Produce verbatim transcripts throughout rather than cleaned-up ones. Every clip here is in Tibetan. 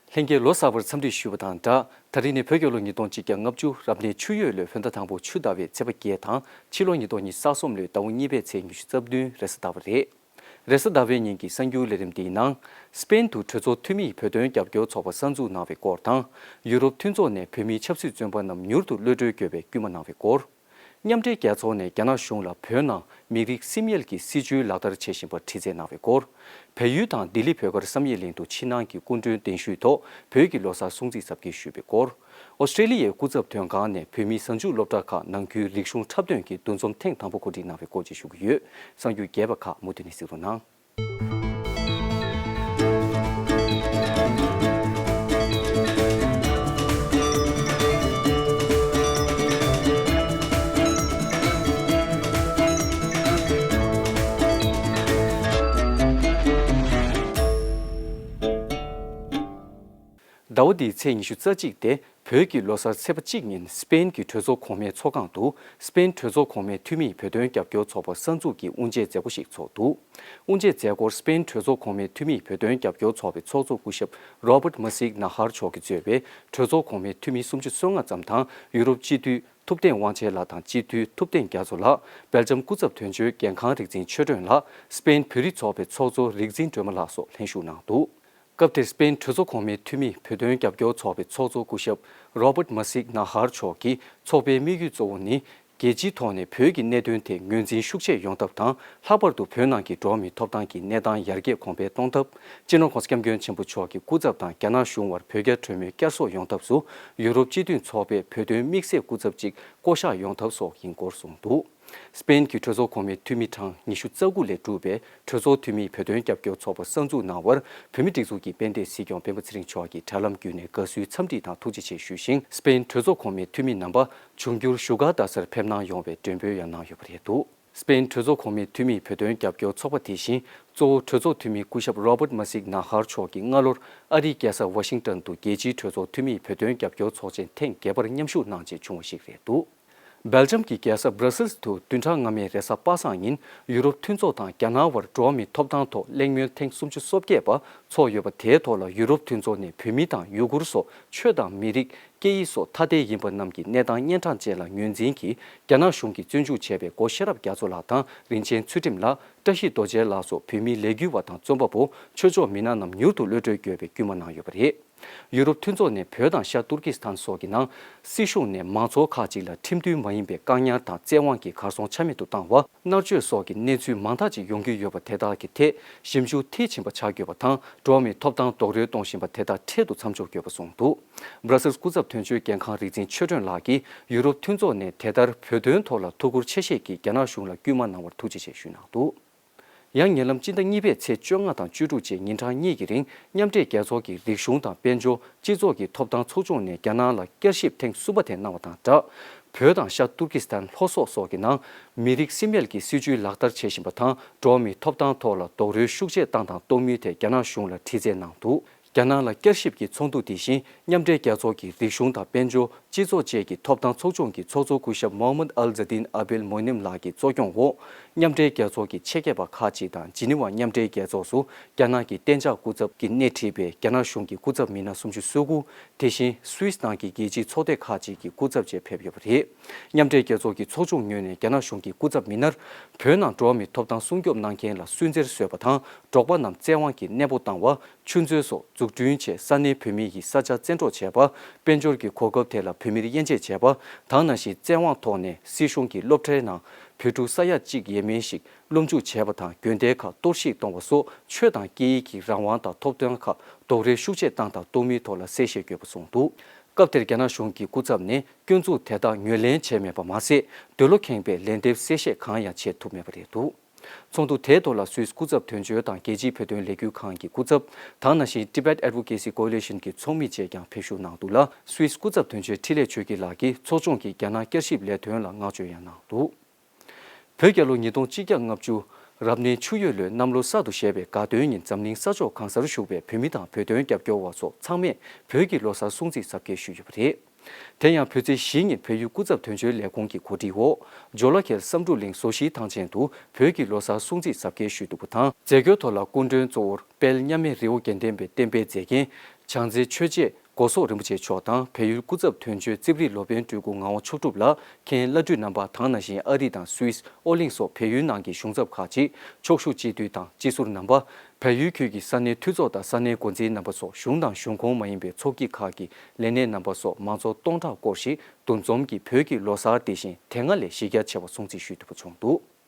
ལྷན་རྒྱས་ལོ་གསར་པར་འཚམས་འདྲི་ཞུས་པ་དང་སྦྲགས། ད་རིང་ནི་བོད་རྒྱལ་ལོ་ཉིས་སྟོང་ཆིག་བརྒྱ་ལྔ་བཅུ་རབ་གནས་ཆུ་ཡོས་ལོའི་བོད་ཟླ་དང་པོ་ཆུ་ཟླ་བའི་ཚེས་པ་བརྒྱད་དང་ཕྱི་ལོ་ཉིས་སྟོང་ཉི་ཤུ་རྩ་གསུམ་ལོའི་ཟླ་བ་གཉིས་པའི་ཚེས་ཉི་ཤུ་རྩ་བདུན་རེས་གཟའ་ཟླ་བ་རེད། རེས་གཟའ་ཟླ་བའི་ཉིན་གྱི་གསར་འགྱུར་ལས་རིམ་འདིའི་ནང་། སྤེན་དུ་གྲོས་ཚོགས་འཐུས་མིས་བོད་དོན་རྒྱབ་སྐྱོར་ཚོགས་པ་གསར་འཛུགས་གནང་བའི་སྐོར་དང་། ཡུ་རོབ་མཐུན་ཚོགས་ནས་བོད་མིའི་ཆབ་སྲིད་བཙོན་པ་རྣམས་མྱུར་དུ་གློད་གྲོལ་དགོས་པའི་སྐུལ་མ་གནང་བའི་སྐོར། མཉམ་འབྲེལ་རྒྱལ་ཚོགས་ནས་རྒྱ་ནག་གཞུང་ལ་བོད་ནང་མི་རིགས་སིམ་ཡུལ་གྱི་སྲིད་བྱུས་ལག་བསྟར་བྱེད་བཞིན་པར་དྲི་རྩད་གནང་བའི་སྐོར། བལ་ཡུལ་དང་ལྡི་ལི་བོད་སྒར་བསམ་ཡས་གླིང་དུ་ཕྱི་ནང་གི་སྐུ་མགྲོན་གདན་ཞུའི་ཐོག་བོད་ཀྱི་ལོ་གསར་སྲུང་བརྩི་གཟབ་རྒྱས་ཞུས་པའི་སྐོར། ཨོ་སི་ཀྲེ་ལི་ཡའི་སྐུ་ཚབ་དོན་ཁང་ནས་བོད་མིའི་གཟའ་མཇུག་སློབ་གྲྭ་ཁག་ནང་ཁུལ་རིག་གཞུང་འཁྲབ་སྟོན་གྱི་འདུ་འཛོམས་ཐེངས་དང་པོ་གོ་སྒྲིག་གནང་བའི་སྐོར་བཅས་ཞུ་གི་ཡོད། གསར་འགྱུར་རྒྱས་པ་ཁག་མུ་མཐུད་ནས་གཟིགས་རོགས་གནང་། ཟླ་བ་འདིའི་ཚེས་ཉི་ཤུ་རྩ་གཅིག་སྟེ་བོད་ཀྱི་ལོ་གསར་ཚེས་པ་གཅིག་ཉིན་སྤེན་གྱི་གྲོས་ཚོགས་གོང་མའི་ཚོགས་ཁང་དུ་སྤེན་གྲོས་ཚོགས་གོང་མའི་འཐུས་མིས་བོད་དོན་རྒྱབ་སྐྱོར་ཚོགས་པ་གསར་འཛུགས་ཀྱི་དབུ་འབྱེད་མཛད་སྒོ་ཞིག་ཚོགས་འདུག་དབུ་འབྱེད་མཛད་སྒོར་སྤེན་གྲོས་ཚོགས་གོང་མའི་འཐུས་མིས་བོད་དོན་རྒྱབ་སྐྱོར་ཚོགས་པའི་ཚོགས་གཙོ་སྐུ་ཞབས་Robert Masik Nahar མཆོག་གིས་གཙོས་པའི་གྲོས་ཚོགས་གོང་མའི་འཐུས་མི་སུམ་ཅུ་སོ་ལྔ་ཙམ་དང་ཡུ་རོབ་སྤྱི་འཐུས་ཐུབ་བསྟན་དབང་ཆེན་ལགས་དང་སྤྱི་འཐུས་ཐུབ་བསྟན་རྒྱ་མཚོ་ལགས། སྦེལ་ཇམ་སྐུ་ཚབ་དོན་གཅོད་འགན་ཁང་རིག་འཛིན་ཆོས་སྒྲོན་ལགས། སྤེན་བོད་རིགས་ཚོགས་པའི་ཚོགས་གཙོ་རིག་འཛིན་སྒྲོལ་མ་ལགས་སོགས་ལྷན་ཞུགས་གནང་འདུག་སྐབས་དེར་སྤེན་གྲོས་ཚོགས་གོང་མའི་འཐུས་མིས་བོད་དོན་རྒྱབ་སྐྱོར་ཚོགས་པའི་ཚོགས་གཙོ་སྐུ་ཞབས་Robert Masik Nahar མཆོག་གིས་ཚོགས་པའི་དམིགས་ཡུལ་གཙོ་བོ་ནི། རྒྱལ་སྤྱིའི་ཐོག་ནས་བོད་ཀྱི་གནད་དོན་ཐད་ངོས་འཛིན་ཤུགས་ཆེ་ཡོང་ཐབས་དང་། ལྷག་པར་དུ་བོད་ནང་གི་འགྲོ་བ་མིའི་ཐོབ་ཐང་གི་གནས་སྟངས་ཡར་རྒྱས་གོང་འཕེལ་གཏོང་ཐབས། སྤྱི་ནོར་༸གོང་ས་༸སྐྱབས་མགོན་ཆེན་པོ་མཆོག་གི་སྐུ་ཚབ་དང་རྒྱ་ནག་གཞུང་བར་བོད་རྒྱ་གྲོས་མོལ་བསྐྱར་གསོ་ཡོང་ཐབས་སུ་ཡུ་རོབ་སྤྱི་མཐུན་ཚོགས་པས་བོད་དོན་དམིགས་བསལ་སྐུ་ཚབ་ཅིག་བསྐོ་གཞག་ཡོང་ཐབས་སོགས་ཡིན་སྐོར་གསུངས་འདུག་སྤེན་གྱི་གྲོས་ཚོགས་གོང་མའི་འཐུས་མི་གྲངས་ཉི་ཤུ་རྩ་དགུ་ལས་གྲུབ་པའི་གྲོས་ཚོགས་འཐུས་མིའི་བོད་དོན་རྒྱབ་སྐྱོར་ཚོགས་པ་གསར་འཛུགས་གནང་བར་བོད་མིའི་སྒྲིག་འཛུགས་ཀྱི་དཔལ་ལྡན་སྲིད་སྐྱོང་སྤེན་པ་ཚེ་རིང་མཆོག་གིས་དྲ་ལམ་བརྒྱུད་ནས་དགའ་བསུའི་འཚམས་འདྲི་དང་ཐུགས་རྗེ་ཆེ་ཞུས་ཤིང་། སྤེན་གྲོས་ཚོགས་གོང་མའི་འཐུས་མི་རྣམ་པ་འབྱུང་འགྱུར་བཞུགས་སྒར་རྡ་སར་ཕེབས་གནང་ཡོང་བའི་མགྲོན་འབོད་ཡང་གནང་ཡོད་པ་རེད་འདུག་སྤེན་གྲོས་ཚོགས་གོང་མའི་འཐུས་མིས་བོད་དོན་རྒྱབ་སྐྱོར་ཚོགས་པ་དེ་བཞིན་གཙོ་བོ་གྲོས་ཚོགས་འཐུས་མི་སྐུ་ཞབས་Robert Masik Nahar མཆོག་གིས་སྔ་ལོར་ཨ་རིའི་རྒྱལ་ས་ཝ་ཤིང་ཏོན་དུ་རྒྱལ་སྤྱིའི་གྲོས་ཚོགས་འཐུས་མིའི་བོད་དོན་རྒྱབ་སྐྱོར་ཚོགས་ཆེན་ཐེངས་བརྒྱད་པར་མཉམ་ཞུགས་གནང་རྗེས་བྱུང་བ་ཞིག་རེད་འདུག་སྦེལ་ཇམ་གྱི་རྒྱལ་ས་Brussels དུ་བདུན་ཕྲག་སྔ་མའི་རེས་གཟའ་པ་སངས་ཉིན་ཡུ་རོབ་མཐུན་ཚོགས་དང་རྒྱ་ནག་དབར་འགྲོ་བ་མིའི་ཐོབ་ཐང་ཐོག་གླེང་མོལ་ཐེངས་སུམ་ཅུ་སོ་བརྒྱད་པ་ཚོགས་ཡོད་པ། དེའི་ཐོག་ལ་ཡུ་རོབ་མཐུན་ཚོགས་ནས་བོད་མི་དང་ཡུ་གུར་སོགས་ཆོས་དང་མི་རིགས། སྐད་ཡིག་སོགས་ཐ་དད་ཡིན་པ་རྣམས་ཀྱི་གནས་སྟངས་གཉན་འཕྲང་ཅན་ལ་ངོས་འཛིན་གྱིས་རྒྱ་ནག་གཞུང་གིས་བཙོན་འཇུག་བྱས་པའི་སྒོ་ཤེས་རབ་རྒྱ་མཚོ་ལགས་དང་རིན་ཆེན་ཚུལ་ཁྲིམས་ལགས། བཀྲ་ཤིས་རྡོ་རྗེ་ལགས་སོགས་བོད་མིའི་ལས་འགུལ་བ་དང་རྩོམ་པ་པོ། ཆོས་ཕྱོགས་མི་སྣ་རྣམས་མྱུར་དུ་གློད་གྲོལ་དགོས་པའི་སྐུལ་མ་གནང་ཡོད་པ་རེད། ཡུ་རོབ་མཐུན་ཚོགས་ནས་བོད་དང་ཤར་ཏུར་ཀི་སི་ཐན་སོགས་ཀྱི་ནང་སྲིད་གཞུང་ནས་མང་ཚོགས་ཁག་ཅིག་ལ་ཁྲིམས་མཐུན་མ་ཡིན་པའི་བཀག་ཉར་དང་བཙན་དབང་གིས་གར་སོང་ཆ་མེད་དུ་བཏང་བ། མནར་གཅོད་སོགས་ཀྱི་གནས་ཚུལ་མང་དག་ཅིག་ཡོང་གི་ཡོད་པ། དེ་དག་གི་ཐད་ཞིབ་འཇུག་མཐིལ་ཕྱིན་པ་བྱ་དགོས་པ་དང་། འགྲོ་བ་མིའི་ཐོབ་ཐང་རྡོག་རོལ་གཏོང་བཞིན་པ་དེ་དག་འཕྲལ་དུ་མཚམས་འཇོག་དགོས་པ་གསུངས་འདུག་སྦྲ་སེལ་སྐུ་ཚབ་དོན་གཅོད་འགན་ཁང་རིག་འཛིན་ཆོས་སྒྲོན་ལགས་ཀྱིས་ཡུ་རོབ་མཐུན་ཚོགས་ནས་དེ་ལྟར་བོད་དོན་ཐོག་ལ་ཐུགས་ཁུར་ཆེ་བཞེས་ཀྱིས་རྒྱ་ནག་གཞུང་ལ་སྐུལ་མ་གནང་བར་ཐུགས་རྗེ་ཆེ་ཞུས་གནང་འདུག་ཡང་ཉེ་ལམ་སྤྱི་ཟླ་གཉིས་པའི་ཚེས་བཅོ་ལྔ་དང་བཅུ་དྲུག་བཅས་ཉིན་གྲངས་གཉིས་ཀྱི་རིང་མཉམ་འབྲེལ་རྒྱལ་ཚོགས་ཀྱི་རིག་གཞུང་དང་དཔལ་འབྱོར་སྤྱི་ཚོགས་ཀྱི་ཐོབ་ཐང་ཚོགས་ཆུང་ནས་རྒྱ་ནག་ལ་བསྐྱར་ཞིབ་ཐེངས་གསུམ་པ་དེ་གནང་བ་དང་སྦྲགས། བོད་དང་ཤར་ཏུར་ཀི་སི་ཐན་ལྷོ་སོག་སོགས་ཀྱི་ནང་མི་རིགས་སིམ་ཡལ་གྱི་སྲིད་བྱུས་ལག་བསྟར་བྱེད་བཞིན་པ་དང་། འགྲོ་བ་མིའི་ཐོབ་ཐང་ཐོག་ལ་རྡོག་རོལ་ཤུགས་ཆེ་བཏང་དང་གཏོང་མུས་ཐད་རྒྱ་ནག་གཞུང་ལ་དྲི་རྩད་གནང་འདུག་རྒྱ་ནག་ལ་བསྐྱར་ཞིབ་ཀྱི་ཚོགས་འདུ་དེ་བཞིན་མཉམ་འབྲེལ་རྒྱལ་ཚོགས་ཀྱི་རིག་གཞུང་དང་དཔལ་འབྱོར། སྤྱི་ཚོགས་བཅས་ཀྱི་ཐོབ་ཐང་ཚོགས་ཆུང་གི་ཚོགས་གཙོ་སྐུ་ཞབས་Mohammad Al Zadin Abel Monem ལགས་ཀྱིས་གཙོ་སྐྱོང་འོག་མཉམ་འབྲེལ་རྒྱལ་ཚོགས་ཀྱི་ཆེད་མཁས་པ་ཁག་ཅིག་དང་ཇི་ནི་ཝ་མཉམ་འབྲེལ་རྒྱལ་ཚོགས་སུ་རྒྱ་ནག་གི་གཏན་འཇགས་སྐུ་ཚབ་ཀྱིས་སྣེ་ཁྲིད་པའི་རྒྱ་ནག་གཞུང་གི་སྐུ་ཚབ་མི་སྣ་སུམ་ཅུ་སོ་དགུ། དེ་བཞིན་སུད་སི་ནང་གི་རྒྱལ་སྤྱིའི་ཚོགས་སྡེ་ཁག་ཅིག་གི་སྐུ་ཚབ་བཅས་ཕེབས་ཡོད་པ་རེད། མཉམ་འབྲེལ་རྒྱལ་ཚོགས་ཀྱི་ཚོགས་ཆུང་ངོས་ནས་རྒྱ་ནག་གཞུང་གི་སྐུ་ཚབ་མི་སྣར་བོད་ནང་འགྲོ་བ་མིའི་ཐོབ་ཐང་སྲུང་སྐྱོབ་གནང་མཁན་ལ་སུན་གཙེར་བཟོས་པ་དང་། འབྲོག་པ་རྣམས་བཙན་དབང་གིས་གནས་སྤོ་བཏང་བ། ཆུ་མཛོད་སོགས་འཛུགས་སྐྲུན་ཆེད་ས་གནས་བོད་མི་ཡི་ས་ཆ་བཙན་འཕྲོག་བྱས་པ། དཔལ་འབྱོར་གྱི་གོ་སྐབས་དེ་ལ་བོད་མིར་དབྱེ་འབྱེད་བྱས་པ། དེ་ནང་བཞིན་བཙན་དབང་ཐོག་ནས་སྲིད་གཞུང་གི་སློབ་གྲྭའི་ནང་བོད་ཕྲུག་ས་ཡ་གཅིག་ཡས་མས་ཤིག་སློབ་འཇུག་བྱས་པ་དང་། དགོན་སྡེ་ཁག་གཏོར་བཤིག་གཏོང་བ་སོགས་ཆོས་དང་སྐད་ཡིག་གི་རང་དབང་དང་ཐོབ་ཐང་ཁག་རྡོག་རོལ་ཤུགས་ཆེ་བཏང་དང་གཏོང་མུས་ཐོག་ལ་གསལ་བཤད་དགོས་པ་གསུངས་འདུག་སྐབས་དེར་རྒྱ་ནག་གཞུང་གི་སྐུ་ཚབ་ནས་སྐྱོན་འཛུགས་དེ་དག་ངོས་ལེན་བྱས་མེད་པ་མ་ཟད། འདོད་བློ་ཁེངས་པའི་ལན་འདེབས་གསལ་བཤད་གང་ཡང་བྱེད་ཐུབ་མེད་པ་རེད་འདུག་ཚོགས་འདུ་དེའི་ཐོག་ལ་སུད་སི་སྐུ་ཚབ་དོན་གཅོད་དང་རྒྱལ་སྤྱིའི་བོད་དོན་ལས་འགུལ་ཁང་གི་སྐུ་ཚབ། དེ་ནང་བཞིན་Tibet Advocacy Coalition གྱི་ཚོགས་མི་བཅས་ཀྱང་ཕེབས་ཞུགས་གནང་འདུག་ལ། སུད་སི་སྐུ་ཚབ་དོན་གཅོད་འཕྲིན་ལས་ཆོས་སྐྱིད་ལགས་ཀྱིས་ཚོགས་ཆུང་གིས་རྒྱ་ནག་བསྐྱར་ཞིབ་ལས་དོན་ལ་བསྔགས་བརྗོད་ཡང་གནང་འདུག་བོད་རྒྱལ་ལོ་ཉིས་སྟོང་གཅིག་བརྒྱ་ལྔ་བཅུ་རབ་གནས་ཆུ་ཡོས་ལོའི་གནམ་ལོ་གསར་དུ་བཞད་པའི་དགའ་སྟོན་ཉིན་འཛམ་གླིང་ས་ཕྱོགས་གང་སར་བཞུགས་པའི་བོད་མི་དང་བོད་དོན་རྒྱབ་སྐྱོར་བ་སོགས་ཚང་མས་བོད་ཀྱི་ལོ་གསར་སྲུང་བརྩི་གཟབ་རྒྱས་ཞུས་ཡོད་པ་རེད། དེ་ཡང་བོད་ཚེས་བཞི་ཉིན་བལ་ཡུལ་སྐུ་ཚབ་དོན་གཅོད་ལས་ཁུངས་ཀྱི་གོ་སྒྲིག་འོག་ཇོ་ལ་ཁེལ་བསམ་གྲུབ་གླིང་བཟོ་གཞིས་ཐང་ཆེན་དུ་བོད་ཀྱི་ལོ་གསར་སྲུང་བརྩི་གཟབ་རྒྱས་ཞུས་འདུག་པ་དང་། མཛད་སྒོའི་ཐོག་ལ་སྐུ་མགྲོན་གཙོ་བོར་དཔལ་མཉམ་མེད་རི་བོ་དགེ་ལྡན་པའི་བསྟན་པའི་མཛེས་རྒྱན། བྱང་རྩེ་ཆོས་རྗེ་སྒོ་བཟོ་རིན་པོ་ཆེ་མཆོག་དང་བལ་ཡུལ་སྐུ་ཚབ་དོན་གཅོད་རྩིབ་རིགས་སློབ་དཔོན་སྤྲུལ་སྐུ་ངག་དབང་མཆོག་གྲུབ་ལགས། མཁན་བླ་སྤྲུལ་རྣམ་པ་དང་ནང་བཞིན་ཨ་རི་དང་སུད་སི། ཨོ་གླིང་སོགས་བལ་ཡུལ་ནང་གི་གཞུང་ཚབ་ཁག་ཅིག་ཕྱོགས་བཞུགས་སྤྱི་འཐུས་དང་སྤྱི་ཟུར་རྣམ་པ། བལ་ཡུལ་ཁུལ་གྱི་ས་གནས་འཐུས་ཚོགས་དང་ས་གནས་འགོ་འཛིན་རྣམ་པ་སོགས་གཞུང་དང་གཞུང་ཁོངས་མ་ཡིན་པའི་ཚོགས་སྐྱིད་ཁག་གི་ལས་སྣེ་རྣམ་པ་སོགས་མང་ཚོགས་སྟོང་ཕྲག་སྐོར་ཞིག་འདུ་འཛོམས་ཀྱིས་བོད་ཀྱི་ལོ་གསར་དེ་བཞིན་དེ་སྔ་ལས་གཞི་རྒྱ་ཆེ་བ་སྲུང་བརྩི་ཞུས་ཐུབ་པ་བྱུང་འདུག།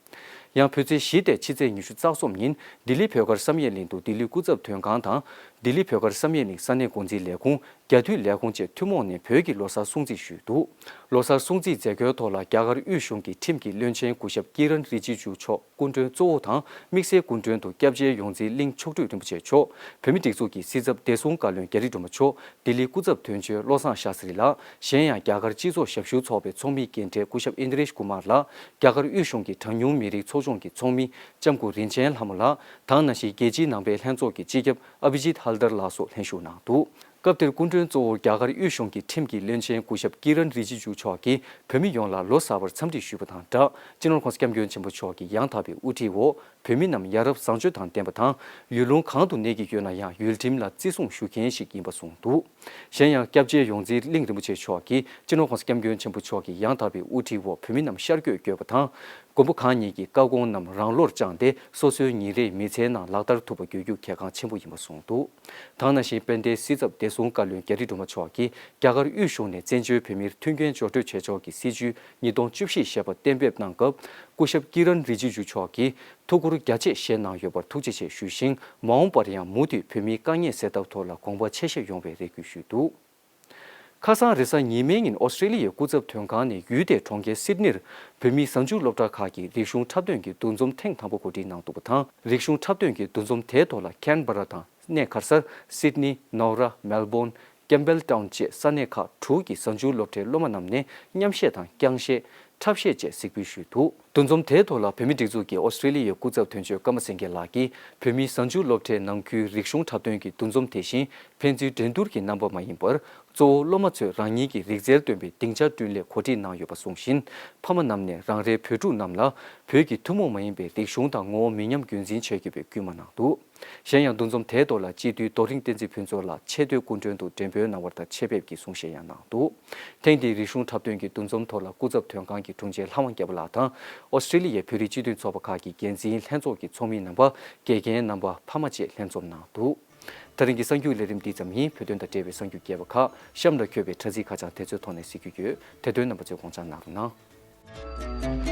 ཡང་བོད་ཚེས་བཞི་སྟེ་ཕྱི་ཚེས་ཉི་ཤུ་རྩ་གསུམ་ཉིན་ལྡི་ལི་བོད་སྒར་བསམ་ཡས་གླིང་དུ་ལྡི་ལི་སྐུ་ཚབ་དོན་ཁང་དང་། ལྡི་ལི་བོད་སྒར་བསམ་ཡས་གླིང་ས་གནས་འགོ་འཛིན་ལས་ཁུངས། རྒྱ་འཐུས་ལས་ཁུངས་བཅས་ཐུན་མོང་ནས་བོད་ཀྱི་ལོ་གསར་སྲུང་བརྩི་ཞུས་འདུག། ལོ་གསར་སྲུང་བརྩིའི་མཛད་སྒོའི་ཐོག་ལ་རྒྱ་གར་དབུས་གཞུང་གི་ཁྲིམས་ཀྱི་བློན་ཆེན་སྐུ་ཞབས་ཀི་རན་རི་ཇི་ཇུ་མཆོག་སྐུ་མགྲོན་གཙོ་བོ་དང་། དམིགས་བསལ་སྐུ་མགྲོན་དུ་སྐྱབས་རྗེ་ཡོངས་འཛིན་གླིང་མཆོག་སྤྲུལ་རིན་པོ་ཆེ་མཆོག། བོད་མིའི་སྒྲིག་འཛུགས་ཀྱི་སྲིད་ཚབ་བདེ་སྲུང་བཀའ་བློན་རྒྱ་རི་སྒྲོལ་མ་མཆོག། ལྡི་ལི་སྐུ་ཚབ་དོན་གཅོད་བློ་བཟང་ཤཱ་སི་རི་ལགས། གཞན་ཡང་རྒྱ་གར་སྤྱི་ཚོགས་ཞབས་ཞུ་ཚོགས་པའི་ཚོགས་མི་རྒན་གྲས་སྐུ་ཞབས་ཨིན་དྲེཤ་ཀུ་མར་ལགས། རྒྱ་གར་དབུས་གཞུང་གི་གྲངས་ཉུང་མི་རིགས་ཚོགས་ཆུང་གི་ཚོགས་མི་ལྕམ་སྐུ་རིན་ཆེན་ལྷ་མོ་ལགས་དང་ནང་བཞིན་རྒྱལ་སྤྱིའི་ནང་པའི་ལྷན་ཚོགས་ཀྱི་སྤྱི་ཁྱབ་ཨ་བི་ཇིད་ཧལ་དར་ལགས་སོགས་ལྷན་ཞུགས་གནང་འདུག། སྐབས་དེར་སྐུ་མགྲོན་གཙོ་བོ་རྒྱ་གར་དབུས་གཞུང་གི་ཁྲིམས་ཀྱི་བློན་ཆེན་སྐུ་ཞབས་ཀི་རན་རི་ཇི་ཇུ་མཆོག་གིས་བོད་མི་ཡོངས་ལ་ལོ་གསར་པར་འཚམས་འདྲི་ཞུས་པ་དང་སྦྲགས། སྤྱི་ནོར་༸གོང་ས་༸སྐྱབས་མགོན་ཆེན་པོ་མཆོག་གི་ཡང་དག་པའི་དབུ་ཁྲིད་འོག་བོད་མི་རྣམས་ཡ་རབས་བཟང་སྤྱོད་དང་ལྡན་པ་དང་། ཡུལ་ལུང་གང་དུ་གནས་ཀྱི་ཡོད་ན་ཡང་ཡུལ་ཁྲིམས་ལ་བརྩི་སྲུང་ཞུ་མཁན་ཞིག་ཡིན་པ་གསུངས་འདུག། གཞན་ཡང་སྐྱབས་རྗེ་ཡོངས་འཛིན་གླིང་རིན་པོ་ཆེ་མཆོག་གིས་སྤྱི་ནོར་༸གོང་ས་༸སྐྱབས་མགོན་ཆེན་པོ་མཆོག་གི་ཡང་དག་པའི་དབུ་ཁྲིད་འོག་བོད་མི་རྣམས་ཤར་བསྐྱོད་དགོས་པ་དང་། མགོན་པོ་གང་ཉིད་ཀྱི་བཀའ་དགོངས་རྣམས་རང་བློར་བཅངས་ཏེ་སོ་སོའི་ཉིན་རེའི་མི་ཚེའི་ནང་ལག་བསྟར་ཐུབ་པ་དགོས་རྒྱུ་གལ་འགངས་ཆེན་པོ་ཡིན་པ་གསུངས་འདུག། དེ་ནང་བཞིན་དཔལ་ལྡན་སྲིད་ཚབ་བདེ་སྲུང་བཀའ་བློན་རྒྱ་རི་སྒྲོལ་མ་མཆོག་གིས་རྒྱ་གར་དབུས་གཞུང་ནས་བཙན་བྱོལ་བོད་མིར་མཐུན་རྐྱེན་སྦྱོར་སྤྲོད་བྱེད་ཕྱོགས་ཀྱི་སྲིད་བྱུས་ཉིས་སྟོང་བཅུ་བཞི་ཞེས་པ་གཏན་འབེབས་གནང་སྐབས། སྐུ་ཞབས་ཀི་རན་རི་ཇི་ཇུ་མཆོག་གིས་ཐུགས་ཁུར་རྒྱ་ཆེ་བཞེས་གནང་ཡོད་པར་ཐུགས་རྗེ་ཆེ་ཞུས་ཤིང་། མ་འོངས་པར་ཡང་མུ་མཐུད་བོད་མིའི་དཀའ་ངལ་སེལ་ཐབས་ཐོག་ལ་དགོངས་པ་ཆེ་བཞེས་ཡོང་བའི་རེ་སྐུལ་ཞུས་འདུག། ཁ་སང་རེས་གཟའ་ཉི་མའི་ཉིན་ཨོ་སི་ཀྲེ་ལི་ཡའི་སྐུ་ཚབ་དོན་ཁང་ནས་ཡུལ་དེའི་གྲོང་ཁྱེར་སིད་ནིར་བོད་མིའི་གཟའ་མཇུག་སློབ་གྲྭ་ཁག་གི་རིག་གཞུང་འཁྲབ་སྟོན་གྱི་འདུ་འཛོམས་ཐེངས་དང་པོ་གོ་སྒྲིག་གནང་འདུག་པ་དང་། རིག་གཞུང་འཁྲབ་སྟོན་གྱི་འདུ་འཛོམས་དེའི་ཐོག་ལ་ཁན་བྷ་ར་དང་གནས་གར་སར། སིད་ནི། ནོ་ར། མེལ་བོན། ཀེམ་བེལ་ཊའུན་བཅས་ས་གནས་ཁག་དྲུག་གི་གཟའ་མཇུག་སློབ་གྲྭའི་སློབ་མ་རྣམས་ནས་མཉམ་གཞས་དང་རྐྱང་གཞས། འཁྲབ་གཞས་བཅས་གཟིགས་འབུལ་ཞུས་འདུག། འདུ་འཛོམས་དེའི་ཐོག་ལ་བོད་མིའི་སྒྲིག་འཛུགས་ཀྱི་ཨོ་སི་ཀྲེ་ལི་ཡའི་སྐུ་ཚབ་དོན་གཅོད་ཀརྨ་སེང་གེ་ལགས་ཀྱིས་བོད་མིའི་གཟའ་མཇུག་སློབ་གྲྭའི་ནང་ཁུལ་རིག་གཞུང་འཁྲབ་སྟོན་གྱི་འདུ་འཛོམས་དེ་བཞིན་ཕན་ཚུན་འགྲན་བསྡུར་གྱི་རྣམ་པ་མ་ཡིན་པར། གཙོ་བོ་སློབ་མ་ཚོས་རང་ཉིད་ཀྱི་རིག་རྩལ་སྟོན་པའི་སྡིངས་ཆ་བསྐྲུན་སླད་གོ་སྒྲིག་གནང་ཡོད་པ་གསུངས་ཤིང་། ཕ་མ་རྣམས་ནས་རང་རེའི་བོད་ཕྲུག་རྣམས་ལ་བོད་ཀྱི་ཐུན་མོང་མ་ཡིན་པའི་རིག་གཞུང་དང་ངོ་བོ་མི་ཉམས་རྒྱུན་འཛིན་བྱེད་དགོས་པའི་སྐུལ་མ་གནང་འདུག། གཞན་ཡང་འདུ་འཛོམས་དེའི་ཐོག་ལ་སྤྱི་འཐུས་རྡོ་རིང་བསྟན་འཛིན་ཕུན་ཚོགས་ལགས་ཆེས་མཐོའི་སྐུ་མགྲོན་དུ་མགྲོན་འབོད་གནང་བ་དང་ཆེད་ཕེབས་ཀྱིས་གསུང་བཤད་ཡང་གནང་འདུག། ཐེངས་འདིའི་རིག་གཞུང་འཁྲབ་སྟོན་གྱི་འདུ་འཛོམས་ཐོག་ལ་སྐུ་ཚབ་དོན་ཁང་གི་དྲུང་ཆེ་ལྷ་དབང་རྒྱལ་པོ་ལགས་དང་། ཨོ་སི་ཀྲེ་ལི་ཡའི་བོད་རིགས་སྤྱི་མཐུན་ཚོགས་པ་ཁག་གི་འགན་འཛིན་ལྷན་ཚོགས་ཀྱི་ཚོགས་མི་རྣམ་པ། དགེ་རྒན་རྣམ་པ། ཕ་མ་བཅས་ལྷན་འཛོམས་གནང་འདུག། དེ་རིང་གི་གསར་འགྱུར་ལས་རིམ་འདི་ཙམ་ཡིན། བོད་དོན་དང་འབྲེལ་བའི་གསར་འགྱུར་རྒྱས་པ་ཁག་གཤམ་ལ་འཁོད་པའི་དྲ་ཚིགས་ཁ་བྱང་དེ་ཚོའི་ཐོག་ནས་གཟིགས་རྒྱུ་ཡོད། དེ་དོན་རྣམ་པ་ཚོས་དགོངས་འཇགས་གནང་རོགས་གནང་།